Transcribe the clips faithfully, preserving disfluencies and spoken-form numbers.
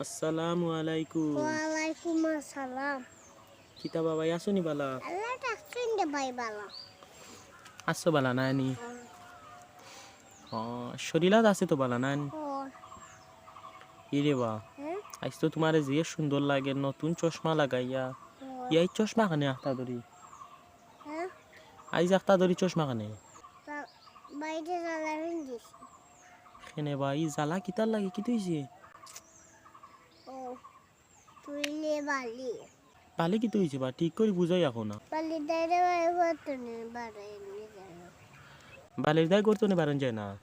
আসসালামু আলাইকুম। ওয়ালাইকুম আসসালাম। কিতা বা ভাই, আছো নি বালা? আল্লাহ রাখছইন রে ভাই বালা। আছো বালা নানি? হুম। ও, শরীলাত আছে তো বালা নানি? ও। ইরে বা, হুম? আইজ তো তুমারে যে সুন্দর লাগে, নতুন চশমা লাগাইয়া। ও। ইয়াই চশমা খানে আখতা ধরি? হ্যাঁ? আইজ আখতা ধরি চশমা খানে? বা-, বাইরে জ্বালা ফিন্দিছি। কেনে বা, ই জ্বালা কিতার লাগে, কিতা অইছে? ও, তুইলে বালি। বালি কিতা অইছে বা, ঠিক করি বুঝাই আখো না। বালির দায় রে ভাই, গর্ত নি বাড়াই নি যায়। বালির দায় গর্ত নি বাড়ান যায় না?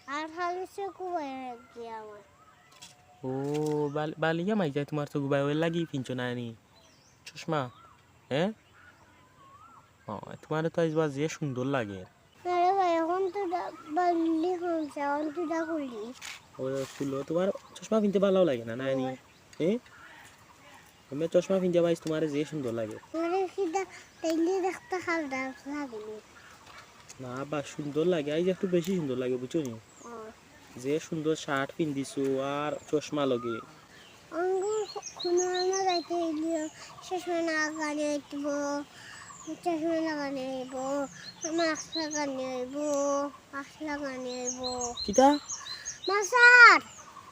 আর খালি চকু বাইরে গিয়া আমার। ও, বাল-, বালিয়া মাই যায় তুমার চকু বাইরে, এর লাগি ফিনছো নানি? চশমা? হ্যাঁ? ও, তুমারে তো আইজ বা যে সুন্দর লাগে। আরে ভাই, এখন তো দা-, বালি কমছে, এখন তো দা খুলি। ও, খুলো, তুমার চশমা ফিনতে বালাও লাগে না, নানি? ও। হ্যাঁ? আমি চশমা ফিনতে ভাই তুমারে যে সুন্দর লাগে। আরে কিতা, তাইলে দেখতে খারাপ লাগেনি। না বা, সুন্দর লাগে, আইজ একটু বেশি সুন্দর লাগে, বুঝছো নি? ও। যে সুন্দর শার্ট ফিন্দিছো আর চশমা লগে। আঙ্গুর খু-, খুনো আনা যাইতে হইলেও চশমা লাগানি অইব, চশমা লাগানি অইব, মাস্ক লাগানি অইব, মাস্ক লাগানি অইব। কিতা? মাসার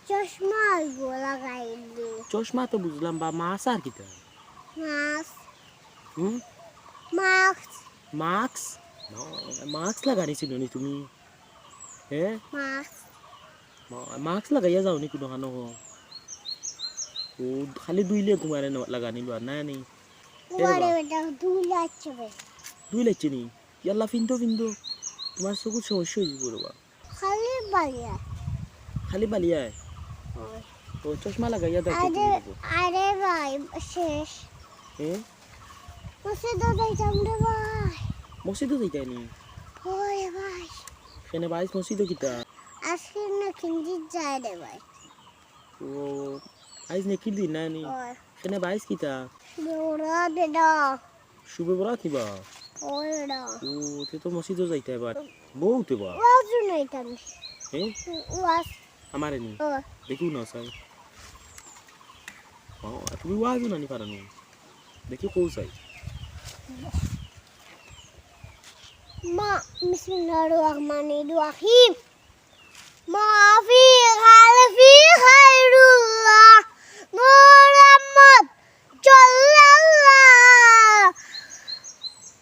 চশমা অইব লাগাইলে। চশমা তো বুঝলাম বা, মাসার কিতা? মাস্ক। হুম? মাস্ক। মাস্ক? মা-, মাস্ক লাগানি চিনো নি তুমি? হ্যাঁ? মাস্ক। মা-, মাস্ক লাগাইয়া যাও নি কুনুখানো? ও, খালি দুইলে তুমারে ন-, লাগানি লওয়া, না নি? এ রে বাবা। বেটা, দুই লাগছে বে। দুই লাগছে নি? ইয়াল্লা, ফিন্দো, ফিন্দো। তুমার চকুত সমস্যা অইযিবো রে বা। খালি বালিয়া। খালি বালিয়ায়? ওই। ও, চশমা লাগাইয়া দেখো আরে, তুমি দেখো। আরে ভাই, শেষ। এ? মসজিদো যাইতাম রে ভাই। মসজিদো যাইতায় নি? ওই ভাই। কেনে বা, আইজ মসজিদো কিতা? আজকে না কিঞ্চিত যায় রে ভাই। ও, আইজ নেকির দিন না নি? ওই। কেনে বা, আইজ কিতা? ওরা বেটা। শুভ বরাত নি বা? ওই বেটা। ও, তে তো মসজিদো যাইতায় বা। বউতে বা। ওয়াজও নাই তার। এ? ওয়াজ। আমারে নি? ও। দেখিও না চাই। ও, তুমি ওয়াজও নানি পারো নি? দেখি কও চাই। মা, বিসমিল্লাহির রহমানির রহিম। ما في خلفي خير الله، نور محمد صلى الله.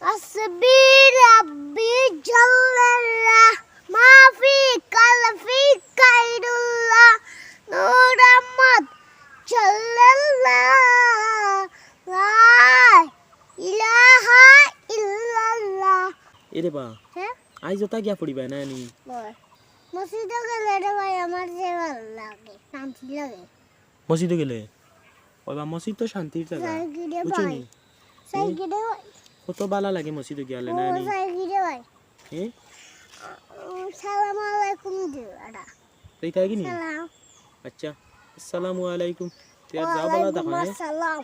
حسبي ربي جل الله، ما في خلفي خير الله، نور محمد صلى الله. لا إله إلا الله. এরে বা, হ্যাঁ? আইজ ওটা গিয়া পড়িবা না নি? ওই। মসজিদো গেলে রে ভাই আমার যে ভালা লাগে, শান্তি লাগে। মসজিদো গেলে? ওই বা, মসজিদ তো শান্তির জাগা। যাই কি রে বুঝছো ভাই? নি? যাই হুম? কি রে ভাই? কত ভালা লাগে মসজিদো গিয়া ও, না নি? যাই কি রে ভাই? হ্যাঁ? উম, সালাম আলাইকুম দিও, এটা। এই তাই কি নি? সালাম। আচ্ছা। আসসালামু আলাইকুম। তে আর যাও, ভালা থাকো, ওয়ালাইকুম হ্যাঁ? আসসালাম।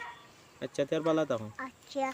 আচ্ছা, তে আর ভালা থাকো। আচ্ছা।